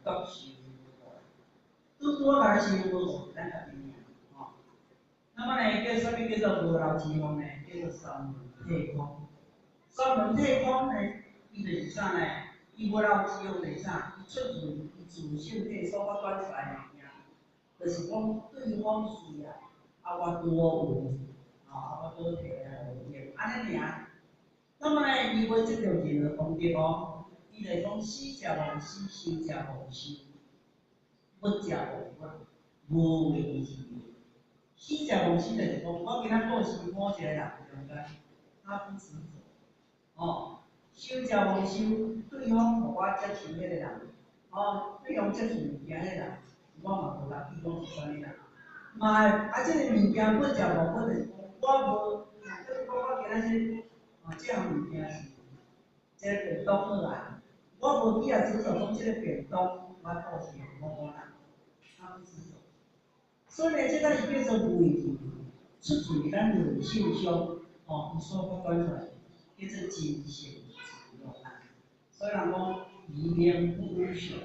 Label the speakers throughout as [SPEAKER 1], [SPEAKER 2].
[SPEAKER 1] 獨受無。拄拄仔共你受無，咱家己爾吼。那麼呢，叫啥物叫做無漏之福呢？叫做三輪體空。三輪體空呢，伊就是啥呢？伊無漏之福就是啥？伊出自伊自性體所發展出來的物件，就是講對方需要，啊我拄好有，吼啊我拄好提來予伊用，按呢爾。那麼呢，伊無執著任何功德哦，伊就是講死者忘死，生者忘生，不者忘不，無為之義。死者忘死就是講，我今仔過世某一個人中間，他不執著，哦，生者忘生，對方予我接受彼個人，哦，對方接受物件彼個人，我嘛無留意講是啥物人。嘛會啊，這個物件不者忘不就是講，我無，比如講我今仔日，哦，這項物件是這個便當好啊，我無去啊執著講這個便當，我倒是予某某人，他不執著。所以呢，這個是叫做無為智，出自咱內性相，哦，伊所發展出來，叫做真性自樂啦。所以人講，疑明不無相，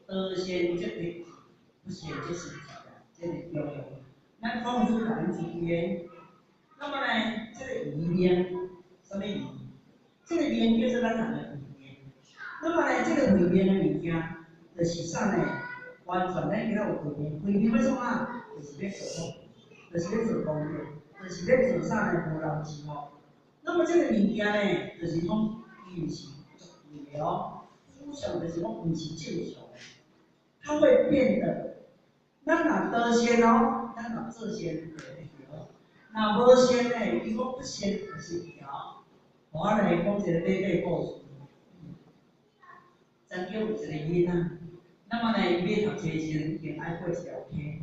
[SPEAKER 1] 得善則得智，不善則失智啊，這是重要。咱講出來注意。那麼呢，這個疑明，啥物疑？這個明叫做咱人的慧命。那麼呢，這個慧命的物件，就是啥呢？完全咱今仔有慧命，慧命欲創啥？就是欲做福，就是欲做功德，就是欲做啥呢？無漏之福。那麼這個物件呢，就是講伊毋是絕對的哦，思想就是講毋是正常的，它會變的。咱若得善哦，咱若做善就會著；若無善呢，伊講不善就是著。我來講一個短短故事。曾經有一個囡仔，那麼呢，伊欲讀冊時陣，已經愛過一條溪。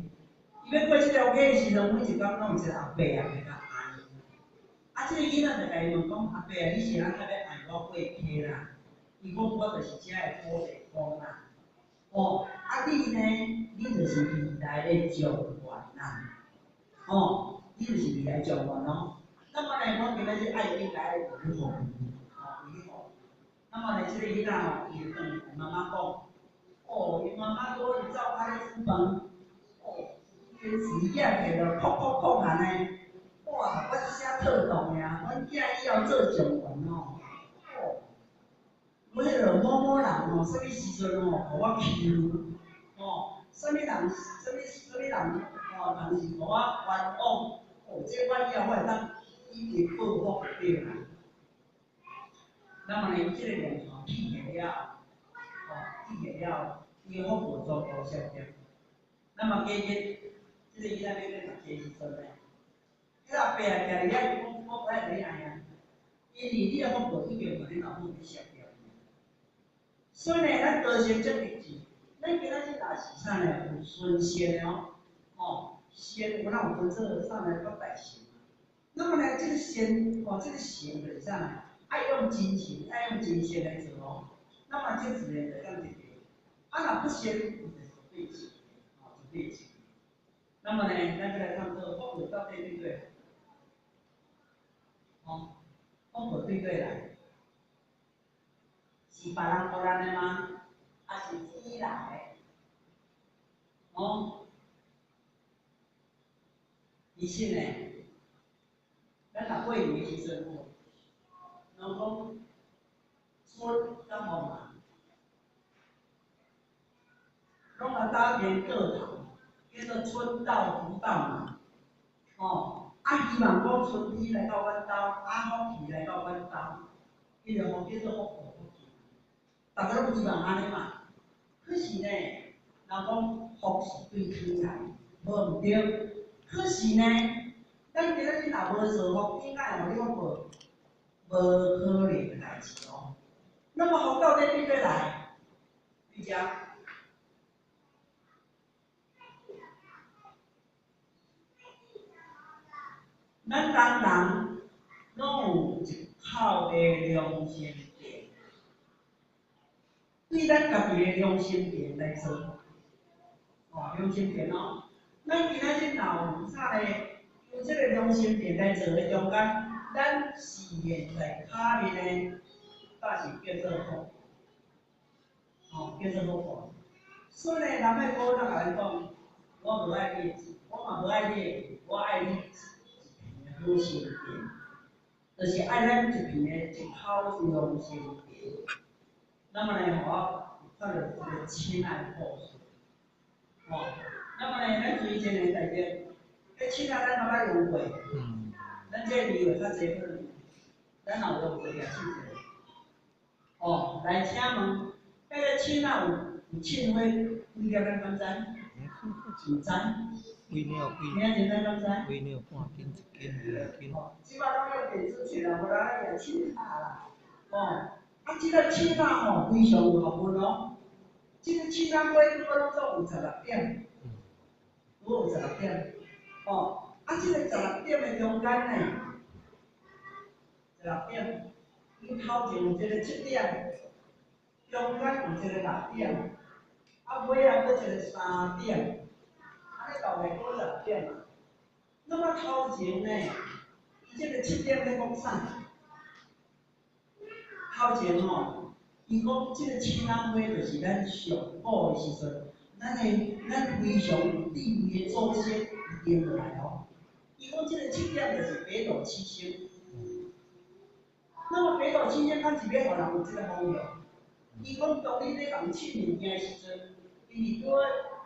[SPEAKER 1] 伊欲過這條溪的時陣，每一工攏有一個阿伯啊，來共按。啊，這個囡仔就共伊問講：阿伯啊，你是按怎欲按我過溪啦？伊講我就是遮的土地公啦。哦，啊你呢？你就是未來的狀元啦。哦，你就是未來狀元哦。那麼呢，我今仔日愛你來為你服務，哦，為你服務。那麼呢，這個囡仔吼，伊就轉去共媽媽講，哦，伊媽媽拄好走較咧煮飯，哦，電視機摕落，噗噗噗按呢，哇，我這聲透動的啊，阮囝以後做狀元哦，哦，我彼个某某人吼，啥物時陣吼，予我欺負，吼，啥物人，啥物啥物人，吼，人是予我冤枉，哦，這我以後我會當以為報復對啦。那麼呢，這個念頭起來了，哦，起來了，伊的福報全部消掉。那麼過日，這個囡仔欲欲讀冊時陣呢，彼阿伯啊徛佇遐，伊講我不愛予你按啊，因為你的福報已經予恁老母去消掉。所以呢，咱得善則得智，咱今仔日若是啥呢？有純善的哦，哦，善有哪有分做啥呢？八大乘。那麼呢，這個善，哦，這個善就是啥呢？愛用真情，愛用真善來做哦。那麼這自然就當得著。啊，若不善，伊就是對治，哦，就對治。那麼呢，咱閣來探討福報到底對佗來？哦，福報對佗來？是別人予咱的嗎？抑是天來的？哦，其實呢，咱若過年的時陣吼，攏講春敢無嘛？攏來打田過頭，叫做春到福到嘛。哦，啊，希望講春天來到阮兜，啊，福氣來到阮兜，彼個吼叫做福報福氣。逐家攏希望按呢嘛。可是呢，人講福是對天來，無毋對。可是呢，咱今仔日若無造福，天敢會予你福報？無可能的代誌哦。那麼福到底對佗來？對遮。咱人人攏有一口的良心電，對咱家己的良心電來做，哦，良心電哦。咱今仔日若有啥呢？用這個良心電來做的中間，咱示現在跤面的，才是叫做福，哦，叫做福報。所以呢，南海哥咱共咱講，我無愛你的錢，我嘛無愛你的，我愛你一片的好心田，就是愛咱一片的一口良心田。那麼呢，我看著這個親愛布施，哦，那麼呢，咱注意一個代誌，彼凊仔咱捌捌用過，咱這個字會較濟可能，咱也有用過舉手者。哦，來，請問，彼個凊仔有凊花幾粒咱敢知？毋知？
[SPEAKER 2] 幾兩幾？
[SPEAKER 1] 明仔載咱敢知？
[SPEAKER 2] 幾兩半斤，一斤兩斤。
[SPEAKER 1] 哦，這擺攏用電子秤啦，無人愛舉凊仔啦。哦，啊，這個凊仔吼非常有學問哦。這個凊仔粿拄好攏總有十六點，拄好有十六點。哦，啊，這個十六點的中間呢，十六點，伊頭前有一個七點，中間有一個六點，啊尾仔閣一個三點，按呢斗來閣十六點嘛。那麼頭前呢，伊這個七點咧講啥？頭前吼，伊講這個凊仔花就是咱上古的時陣，咱非常有智慧的祖先伊定落來哦。伊講這個七點就是北斗七星。那麼北斗七星，敢是欲予人有這個方向？伊講當你咧共凊物件的時陣，因為拄好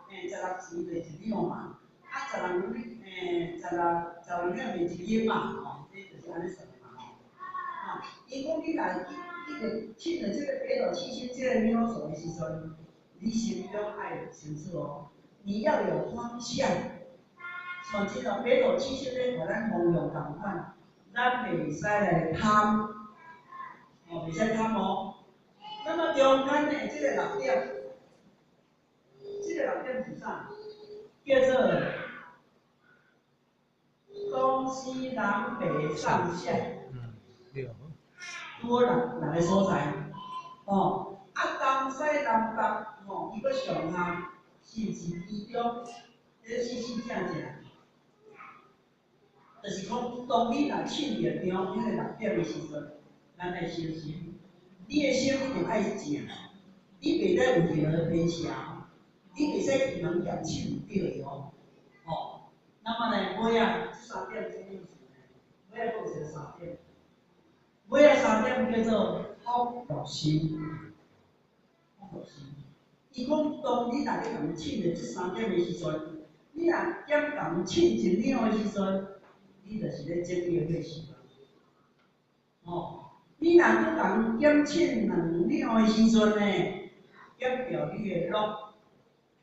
[SPEAKER 1] 十六錢就一兩嘛，啊十六欸十六十六兩就一斤嘛，吼，這就是按呢算的嘛，吼。啊，伊講你若去去著凊著這個北斗七星這個秒數的時陣，你心中愛清楚哦，你要有方向。像這個北斗七星咧，予咱方向仝款，咱袂使來貪，哦，袂使貪哦。那麼中間的這個六點，這個六點是啥？叫做東西南北上下。
[SPEAKER 2] 對。
[SPEAKER 1] 拄好六個所在，哦，啊東西南北，吼，伊閣上下，是毋是其中？這四四正正，就是講，當你若凊著中彼個六點的時陣，咱愛小心。你的心一定愛正，你袂使有任何偏斜，你袂使去人共凊毋對的哦。哦，那麼呢，尾仔這三點啥物意思呢？尾仔閣有一個三點，尾仔三點叫做福祿壽。福祿壽。伊講，當你若咧共凊著這三點的時陣，你若減共凊一兩的時陣，你就是咧積你的血壽。哦，你若閣共減凊兩兩的時陣呢，減掉你的祿。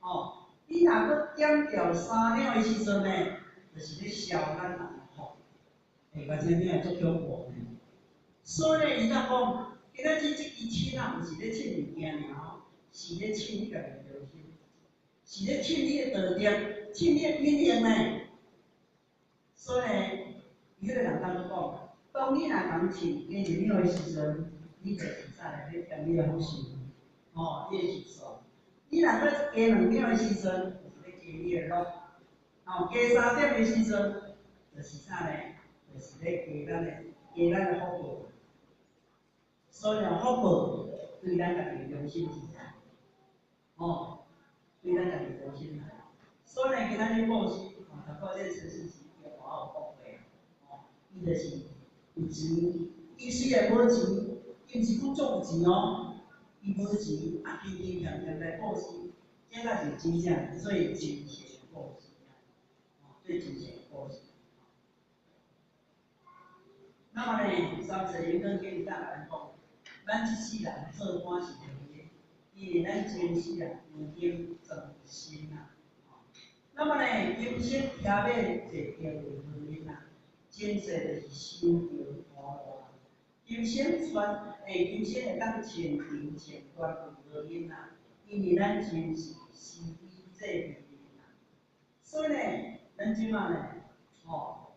[SPEAKER 1] 哦，你若閣減掉三兩的時陣呢，就是咧消咱人的福。欸，我這聽足恐怖呢。所以伊才講，今仔日這支凊仔毋是咧凊物件爾哦，是咧凊你家己的良心，是咧凊你的道德，凊你的品行呢。所以，伊彼個人當講，當你若共凊加一兩的時陣，你就是啥咧？咧減你的福壽，哦，你的壽數。你若閣加兩兩的時陣，就是咧加你的祿。哦，加三點的時陣，就是啥咧？就是咧加咱的福報。所以福報對咱家己的良心是啥？哦，對咱家己的良心。所以今仔日布施，哦，頭拄這個陳世奇我有講過，哦，伊就是有錢，伊雖然無錢，伊毋是講足有錢哦，伊無錢，啊，勤勤儉儉來布施，這才是真正最真實的布施，哦，最真實的布施。那麼呢，三世銀光經伊當共咱講，咱這世人做官是容易，因為咱前世啊已經裝身啊。那麼呢，今生騎馬坐轎為婚姻啊，前世就是修道苦路。今生穿，欸，今生會當穿長穿短為婚姻啊，因為咱前世慈悲濟貧啊。所以呢，咱這擺呢，吼，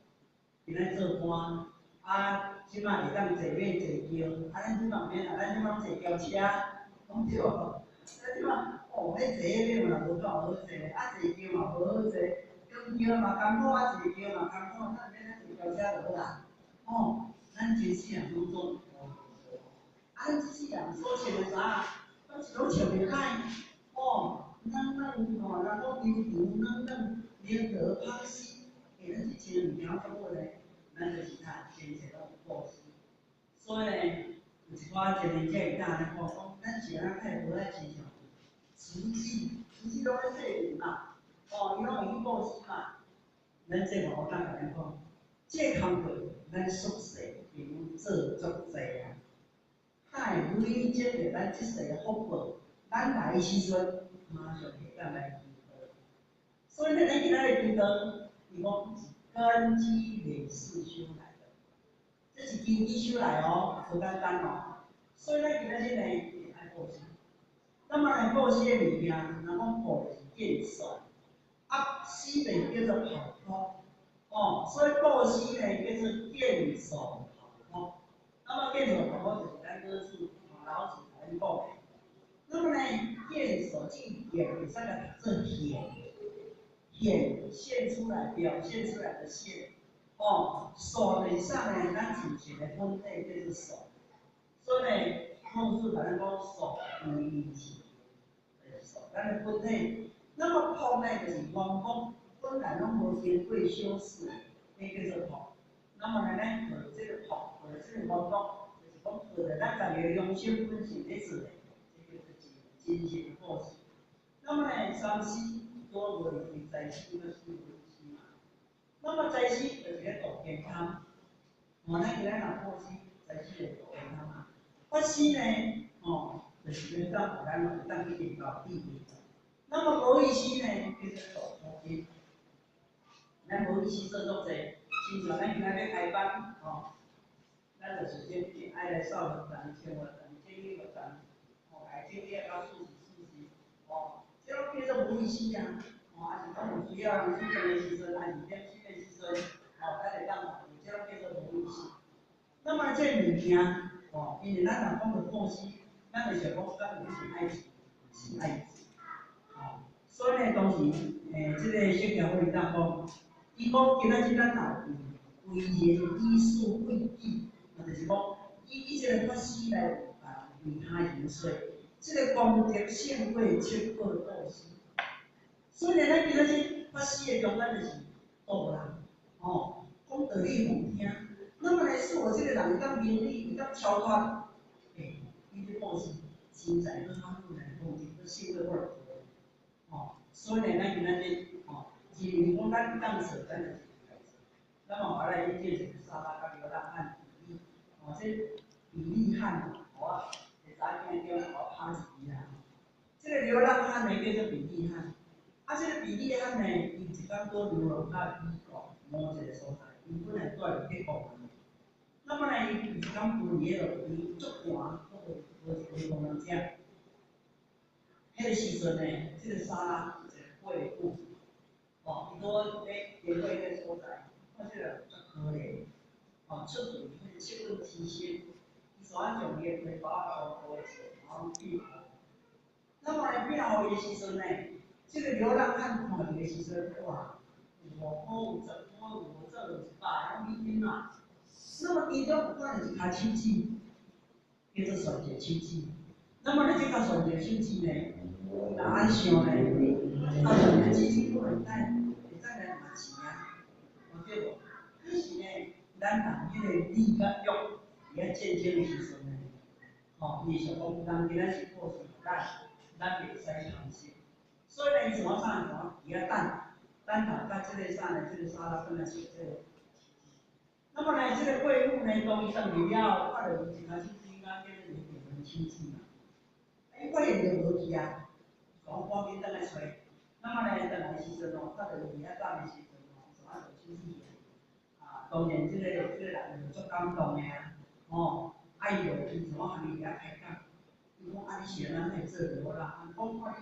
[SPEAKER 1] 佇咧做官，啊，這擺會當坐馬坐轎，啊，咱這擺毋免啊，咱這擺坐轎車，講對無？咱這擺，哦，彼坐彼馬嘛無夠好坐，啊，坐轎嘛無好坐，扛轎嘛艱苦，啊，坐轎嘛艱苦，咱免咱坐轎車就好啦。吼，咱前世人攏總啊，咱這世人所穿的衫，攏是攏穿袂歹，吼，咱有吼，人講球球軟軟，明得芳絲，欸，咱這穿物件足好咧，咱就是啥，前世攏有布施。所以呢，有一寡前人才會當按呢講，講咱是按怎太無愛親像慈濟，慈濟攏咧濟人嘛，哦，伊攏會去布施嘛。咱這嘛有當共咱講，這工課咱宿世朋友做足濟啊，哪會累積著咱這世的福報，咱來的時陣馬上會當來求道。所以呢，咱今仔日求道，伊講是根基累世修來的，這是根基修來哦，無簡單哦。所以咱今仔日呢，會愛布施。那麼呢，布施的物件，人講布是見所，啊，施就叫做解脫，哦，所以布施呢叫做見所解脫。那麼見所解脫就是咱老子，老子來講的。那麼呢，見所這個見會使來讀做現，顯現出來、表現出來的現，哦，所就是啥呢？咱親像的本體叫做所，所以呢，孔子共咱講所謂無物，就是所，咱的本體。那麼樸呢，就是原本本來攏無經過修飾，彼叫做樸。那麼呢，咱學這個樸，學這個原木，就是講學著咱家己的良心本性咧做的，這叫做真真實的布施。那麼呢，三施多無是財施、布施、聞施嘛。那麼財施就是咧度健康，哦，咱今仔若布施，財施就度健康嘛。法施呢，哦，就是咧當予咱會當去練到智慧。那麼無意施呢，叫做度苦因。咱無意施做足濟，親像咱今仔欲開班，吼，咱就首先愛來掃落層、清落層、整理落層，吼，來整理啊到四十四十，吼，這攏叫做無意施啊，吼，啊是講有需要人煮飯的時陣，還是點心的時陣，吼，咱會當來，這攏叫做無意施。那麼這個物件，吼，因為咱若講著布施，咱就想講，咱有是愛錢，是愛錢，吼，所以呢，當時，這個釋迦牟尼當講，伊講今仔日咱若有為人以事為己，啊，就是講以這個法師來為他遊說，這個功德勝過七寶布施。所以呢，咱今仔日法師的中間就是度人，吼，講道理予聽。那麼呢，使予這個人會當明理，會當超脫，欸，伊咧布施，錢財閣較好來功德，閣勝過我來吼，所以呢，咱今仔日吼，認為講咱會當做，咱就是來做。那麼我來引證一個沙拉佮流浪漢比例，吼，這比利漢，我查囝叫我拍死啊！這個流浪漢呢叫做比利漢，啊，這個比利漢呢，伊一工閣流浪到美國某一個所在，伊本來住佇德國嘛。那麼呢，伊一工跍佇彼落，伊足寒，閣無一個無人食。彼個時陣呢，這個沙拉是一個貴婦，哦，伊閣咧經過彼個所在，看這個人足可憐，哦，出去彼個七分天色，伊煞仔將伊的皮包仔粗粗的然後變。那麼呢，變予伊的時陣呢，這個流浪漢看著的時陣，哇，有5塊，有10塊，有無做有100攏美金嘛。那麼其中有看著一跤手指，叫做旋石手指。那麼呢，這跤旋石手指呢，伊若按想呢，這跤旋石手指本來會當來拿錢啊，有對無？可是呢，咱人彼個利佮欲佇遐戰爭的時陣呢，吼，伊會想講，人今仔是布施予咱，咱袂使貪心。所以呢，伊怎啊啥？怎啊佇遐等，等候到這個啥呢？這個沙拉轉來找這個。那麼呢，這個貴婦呢，當伊轉去了後，看著伊一跤手指，敢叫做結婚手指嘛。伊發現就無去啊，講趕緊轉來揣。那麼呢，轉來時陣哦，看著伊佇遐等的時陣哦，怎啊就手指啊，當然這個人就足感動的啊，吼，啊伊就伊怎啊共伊佇遐開講，伊講啊你是按怎會做流浪漢？講看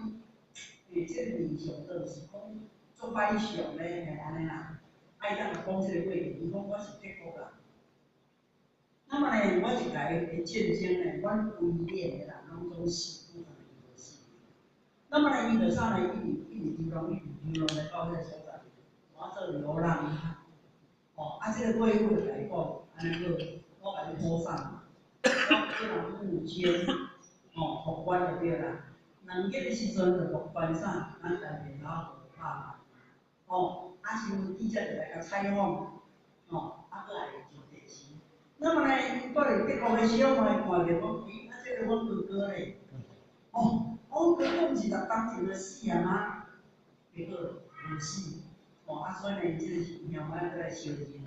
[SPEAKER 1] 你，欸，這個面相都是講足歹相咧，嘿按呢啦。啊伊當就講這個話，伊講我是德國人。那麼呢，我一屆的戰爭呢，阮規連的人攏總死，無無死。那麼呢，伊就啥呢？一直一直流浪，一直流浪來到彼個所在，我做流浪漢。哦，啊，這個貴婦就共伊講，按呢好，我共你補送，我叫人募捐，哦，予阮就對啦。兩日的時陣就落關啥，咱台面頭拍賣，哦，啊，新聞記者就來共採訪，哦，啊，閣來上電視。那麼呢，伊蹛佇德國的小妹看著講，咦，啊，這个阮哥哥咧，哦，阮哥哥毋是6冬前就死啊嗎？結果無死，哦，啊，所以呢，這個是兄妹閣來相認。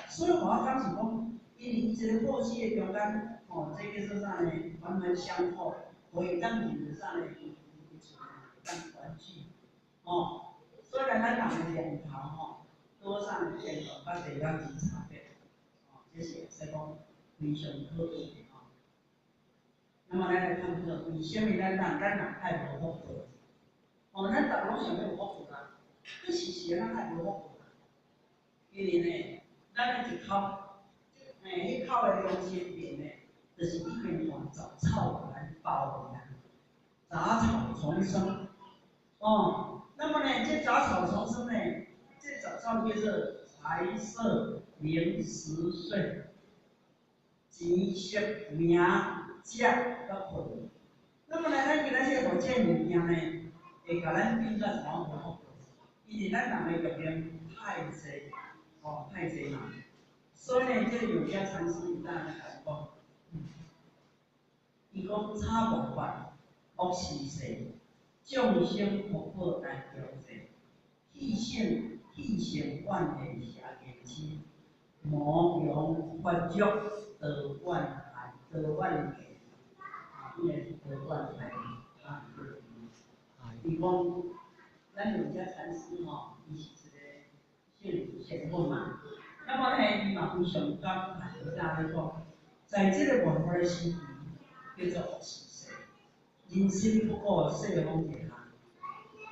[SPEAKER 1] 所以，我感覺講，因為伊這個報紙的中間，哦，這叫做啥呢？環環相扣，可以當認啥呢？伊伊厝當團聚，哦，所以咱人的念頭吼，多啥呢？天堂佮地獄之差別，哦，這是會使講非常可貴的吼。那麼咱來探討，為啥物咱人愛無福報？哦，咱逐個攏想欲有福報啊，可是是咱愛無福報啊，因為呢，咱的一口，欸，彼口的良心辯呢，就是已經予雜草共咱包圍啊，雜草叢生。哦，那麼呢，這雜草叢生呢，這雜草叫做財色名食睡，錢色名食佮睏。那麼呢，咱今仔日予這物件呢，會共咱變做啥無福報？因為咱人的欲念太濟，哦，太濟嘛。所以呢，這個永嘉禪師伊當來講，伊講草末法，惡時世，眾生福報難調節，去性怨恨邪見深，魔強法弱，多怨害，多怨見，啊，應該是多怨害，啊，伊講，咱永嘉禪師吼，伊是一個聖賢聖嘛。那麼呢，伊嘛非常感慨，伊當咧講，在這個末法的時期，叫做惡時世，人心不古，世風日下，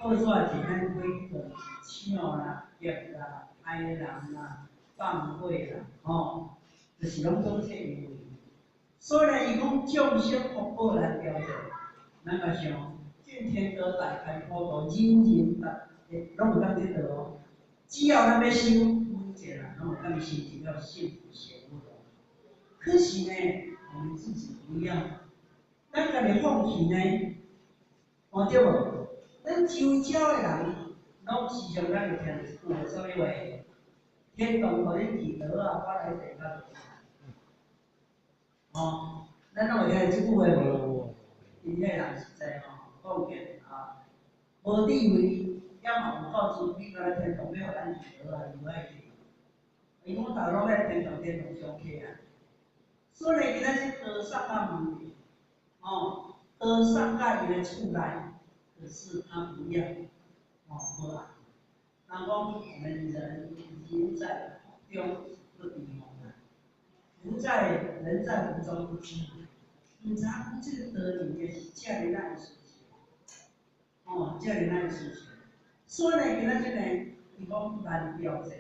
[SPEAKER 1] 報紙一罕開就是搶啦、劫啦、殺人啦、放火啦，吼，就是攏總這樣為。所以呢，伊講眾生福報難調節，咱嘛想，這天道大開普度，人人逐攏有當得到哦。只要咱欲修，每一個人攏會當修一了幸福生活。可是呢，我們自己不要，咱家己放棄呢，哦對無？咱周遭的人，攏時常咱會聽著一句話，啥物話？天堂予恁祈禱啊，我來地獄。哦，咱攏會聽這句話無？𪜶遐人實在吼，講起啊，無智慧，也嘛有夠慈悲，敢若天堂欲予咱祈禱啊，伊無愛去。伊講逐个攏欲天堂，天堂上客啊。所以今仔日多送甲問題，哦，多送甲伊的厝內，可是他不要，哦，無愛。人講我們人人在福中不知福啊，福在人在福中不知福。毋知影講這個道理是遮爾仔的事實，哦，遮爾仔的事實。所以呢，今仔日呢，伊講難調節，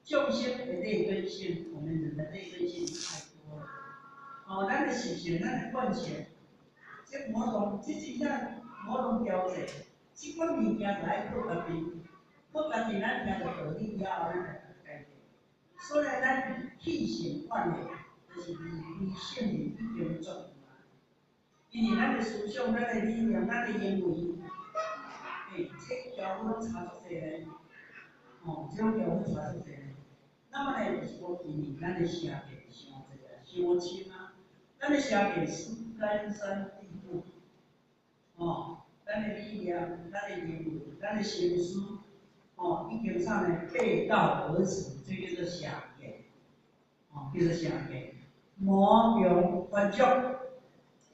[SPEAKER 1] 眾生的劣根性，我們人的劣根性太多了。哦，咱的習性，咱的慣性，這無法度，這真正無法度調節。這款物件就愛靠家己，靠家己，咱聽著道理了後，咱來改變。所以咱去性怨恨，就是離開聖人已經足啊。因為咱的思想、咱的理念、咱的行為，欸，這條路攏差足濟呢。哦，這種條路差足濟呢。那麼呢，就是講因為咱的邪見傷濟啊，傷深啊。咱的邪見是根深蒂固，哦，咱的理念、咱的行為、咱的心思，哦，已經啥呢？背道而馳，這叫做邪見，哦，叫做邪見。魔強法弱，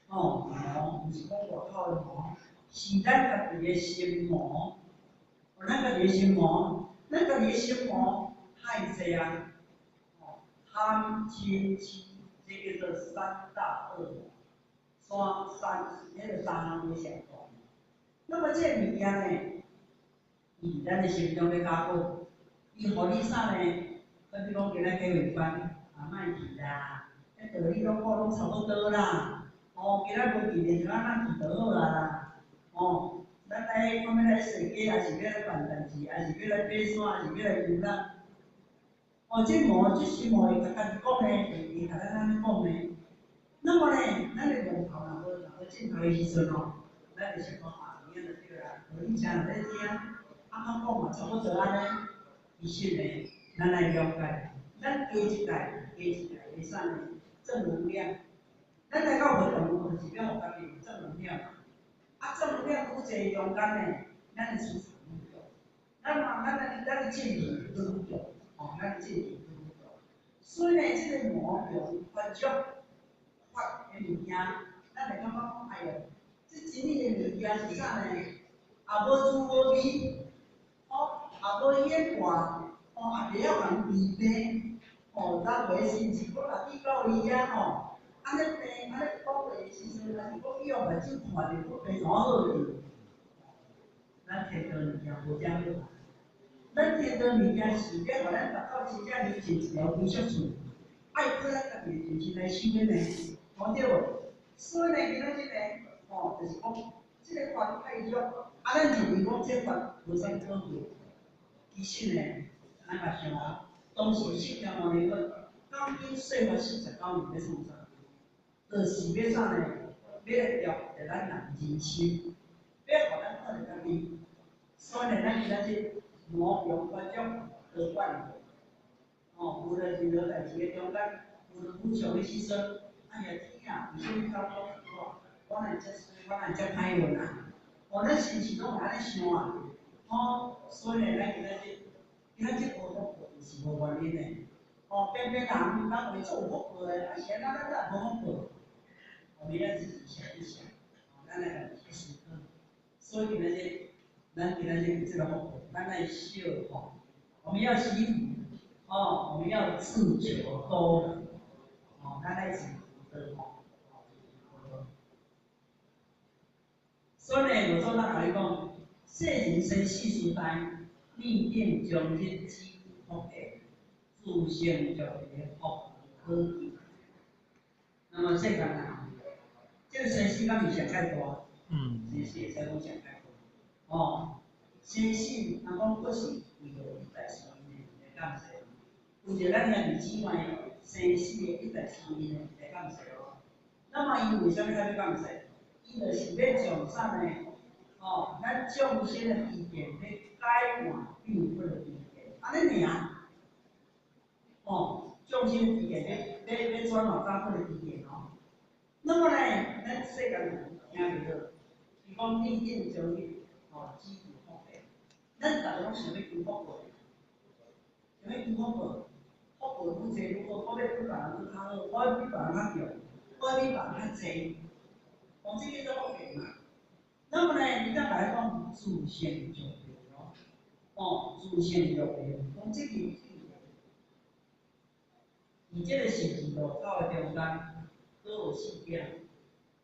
[SPEAKER 1] 哦，魔毋是講外口的魔，是咱家己的心魔。哦，咱家己的心魔，咱家己的心魔太濟啊，哦，貪嗔痴。這叫做三大惡魔，三三，彼個三項的相關。那麼這個物件呢，伊佇咱的心中咧加固，伊予你啥呢？好比講今仔機會班啊，莫去啦，彼道理攏講攏差不多啦。哦，今仔無見面就咱去就好啊啦。哦，咱來講欲來踅街，抑是欲來辦代誌，抑是欲來爬山，抑是欲來遊覽。哦，這魔這心魔會共家己講呢，會共咱按呢講呢。那麼呢，咱的念頭若無若無正確的時陣哦，咱就想講啊，有影就對啦，無以前咧聽，啊，較講嘛差不多按呢。其實呢，咱來了解，咱加一代，加一代的啥呢？正能量。咱來到活動，就是欲予家己有正能量嘛。啊，正能量愈濟中間呢，咱的磁場愈強。咱嘛，咱的進步愈強，吼，咱的進步愈強。所以呢，這個無強發足發的物件，咱會感覺講，哎喲，這真理的物件是啥呢？也無滋無味，吼，也無演化，吼，也袂曉共治病，吼，咱袂甚至講若去到伊遐吼，按呢病，按呢講話時陣，若是講去予目睭看著，閣病怎好去？咱天道物件無遮好。咱天道物件是欲予咱達到真正離盡一條歸宿處，愛靠咱家己的精神來修的呢，吼對無？所以呢，今仔日呢，吼，就是講，這個法太弱，啊，咱認為講這法無啥物可貴，其實呢，咱嘛想啊，當時釋迦牟尼佛講經說法49年欲創啥？就是欲啥呢？欲來調節咱人人心，欲予咱看著家己。所以呢，咱今仔日無用法種多管，吼，無論任何代誌的中間，無論無常的時陣，哎呀天啊，為啥物走我？我哪會遮衰，我哪會遮歹運啊？哦，咱是毋是攏會按呢想啊？吼，所以呢，咱今仔日無福報是無原因的。吼，偏偏人人會做有福報的，啊是按怎咱才無福報？我們要自己想一想，哦，咱來去思考。所以今仔日，咱今仔日這個福報，咱愛惜福，我們要惜福，哦，我們要自求多福，哦，咱愛自求多福。所以呢，老祖咱共你講，世人生死時代，內定終日只求福報，自性就會福可期。那麼世間啊，這個生死敢是上較大？生死會使講上較大。哦，生死人講閣是為著一代三因來降世，為著咱兄弟姊妹生死的一代三因來降世。那麼伊為啥物愛欲降世？伊就是欲將啥呢？哦，咱眾生的知見欲改換變佛的知見，按呢爾。哦，眾生知見欲轉換做佛的知見哦。那麼呢，咱世間人聽袂好，伊講內定終日，哦，只求福報。咱逐个攏想欲求福報，想欲求福報，福報愈濟愈好，我欲比別人閣較好，我欲比別人較強，我欲比別人較濟，哦，這叫做福報嘛。那麼呢，伊才共你講自性就對咯，哦，自性就對，講這個，佇這個十字路口的中間，閣有四點，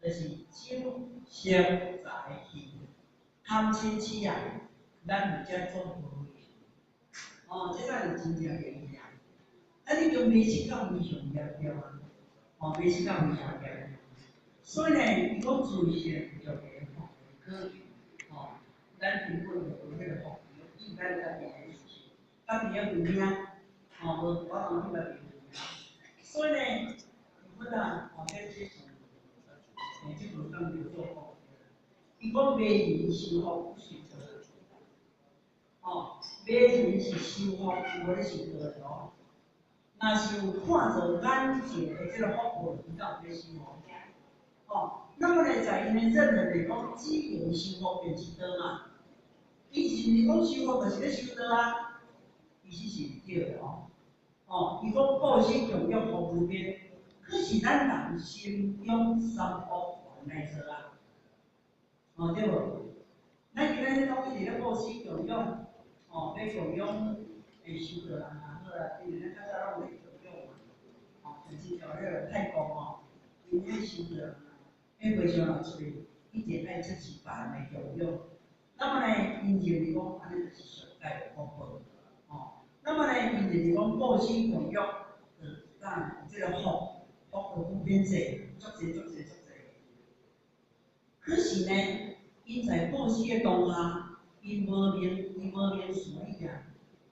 [SPEAKER 1] 就是酒、色、財、氣、貪嗔痴啊，咱有遮做無哦，這才是真正的意啊！啊，你就迷失到非常嚴重啊！哦，迷失到非常嚴重。所以呢，伊講自性就會福可期，哦，咱根本就無彼個福，應該家己的事情，家己的命，哦，無法度去家己的命。所以呢，伊講啊，哦，這是，這部講叫做福。伊講迷人修福不是道，哦，迷人是修福，無咧修道哦。若是有看做眼前的這個福報，伊才有咧修福。哦，那麼呢，在𪜶的認為來講，只緣修福便是道嘛。伊是毋是講修福就是咧修道啊？其實是毋對的哦。哦，伊講布施供養福無邊，可是咱人心中三福還來做啊。哦，對無？咱今仔日攏一直咧布施供養，哦，欲供養會修道人也好啦，因為咱較早攏有咧供養嘛。哦，像親像彼個泰國吼，𪜶彼修道人，彼和尚若出去，一定愛出100人的供養。那麼呢，𪜶認為講按呢就是上蓋有福報，哦。那麼呢，𪜶認為講布施供養，就當這個福，福報無邊際，足濟足濟足濟。可是呢，𪜶在布施的當下，𪜶無明事理啊，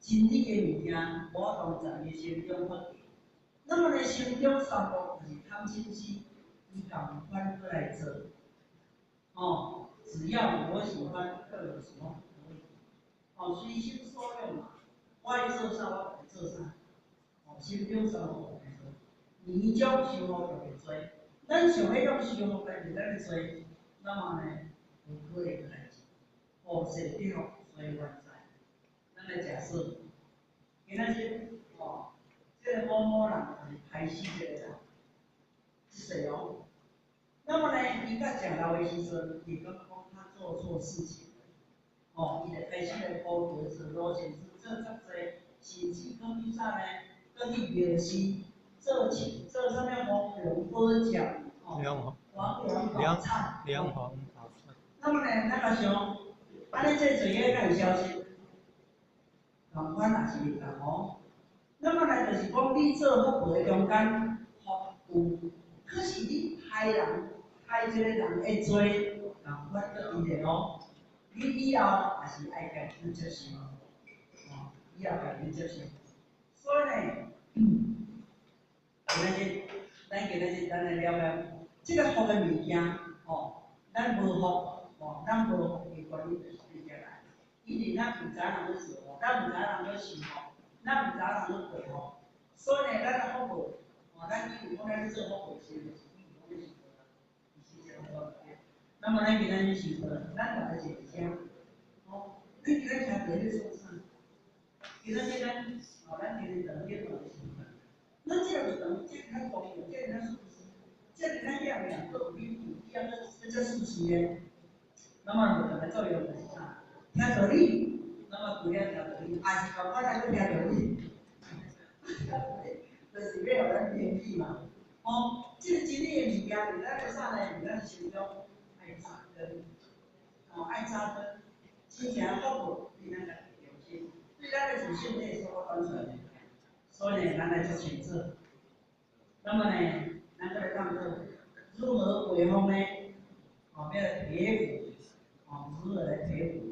[SPEAKER 1] 真理的物件無法度在伊心中發起。那麼呢，心中三惡就是貪嗔痴，伊共款閣來做，哦，只要我喜歡，客人喜歡，可以。哦，隨心所欲嘛，我愛做啥我就做啥。哦，心中生活來做，年終生活特別濟。咱想彼種生活家己咱咧做，那麼呢，無可能代誌。哦，社會隨緣在。咱來假設，今仔日哦，這個某某人就是歹死這個人，這世哦。那麼呢，伊佮食老的時陣，伊感覺講他做錯事情了。哦，伊就開始來鋪橋做路線，做足濟，甚至講去啥呢？閣去廟寺做做啥物黃龍寶醮，哦，黃龍寶懺，
[SPEAKER 2] 梁皇寶懺。
[SPEAKER 1] 那麼呢，咱就想，按呢這罪業敢會消失？仝款也是仝哦。那麼呢，就是講你做福報的中間，福有，可是你害人，害這個人的罪，仝款閣伊個哦。你以後也是愛家己接受，哦，以後家己接受。所以呢，今仔日，咱今仔日咱來了解，這個福的物件，哦，咱無福，哦，咱無福的原因就是佇遮來。因為咱毋知人咧做福，咱毋知人咧受福，咱毋知人咧過福。所以呢，咱的福報，哦，咱以為講咱咧做福報時，就是以為講咧受福，其實這個那麼咱今仔日想過，咱大家坐佇遮，哦，你今仔聽著咧創啥？今仔日咱，哦，咱今日當去做的時陣，咱這個堂這爾較豐富，這爾較舒適，這爾較靚靚，閣有冷氣，以後閣閣遮舒適的。那麼就來作用就是啥？聽道理，那麼除了聽道理，也是共款來閣聽道理，就是欲予咱明理嘛。哦，這個真理的物件，佇咱的啥呢？佇咱心中愛扎根，哦，愛扎根，真正福報對咱家己良心，對咱的自性內所講出來的。所以呢，咱來做清楚。那麼呢，咱閣來探討如何解放呢？哦，欲來培福，哦，如何來培福？